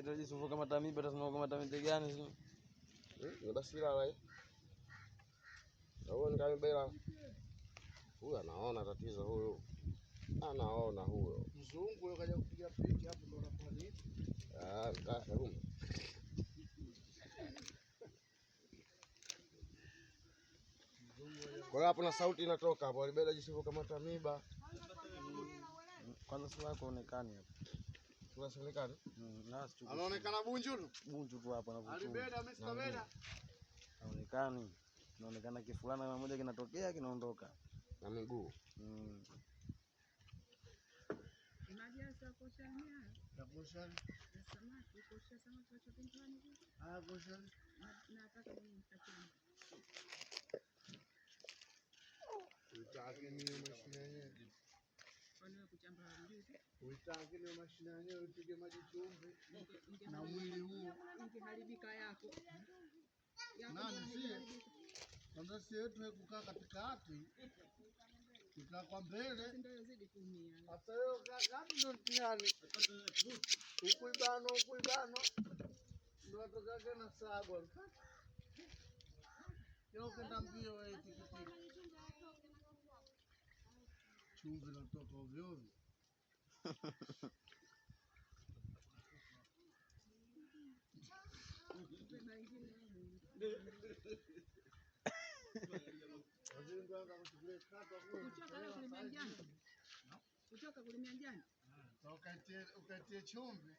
Ndio jisufu kama tamiba tasema kama tamiba gani sio? Ni basi la eh. Huyo ni kama bela. Huyu anaona tatizo huyu. Anaona huyo. Mzungu huyo kaja kupiga picha hapo ndo anakuwa nini? Ah, kaka kumbe. Kwa hiyo hapo na sauti inatoka hapo, alibeda jisifu kama tamiba. Kwanza sura yako haonekani hapo. Sura sionekana. Na sichukui. Anaonekana bunju tu. Bunju tu hapo anavyochuma. Alibeda Mr. Beda. Haonekani. Inaonekana kifulana kama moja kinatokea kinaondoka. Na miguu. Maji hasa kuosha ni hayo Ya kuosha. ya samaki, kuosha samaki wacha pembeni Ah, kuosha. na hata kwenye mkachani. Uitake niyo mashine yenyewe. Kwani wewe kuchamba mjuzi? Uitake niyo mashine yenyewe upige maji chumvi. Na mwili huo. Ingeharibika yako. Yako Nani ndio sie? ingeharibika. Kwanza si yetu kukaa katikati. Kukaa kwa mbele. Si ndio yazidi kuumia. Sasa wewe kaa kati ndo mtihani. Huku ibano, huku ibano. Ndo atokake na sagwa. Kila ukenda mbio wewe tikitiki. Chumvi natoka ovyo ovyo. Waziri ndo akakuchukulia kata kule. Kuchoka leo kulimia njani. Kuchoka kulimia njani. Ukaitie chumvi.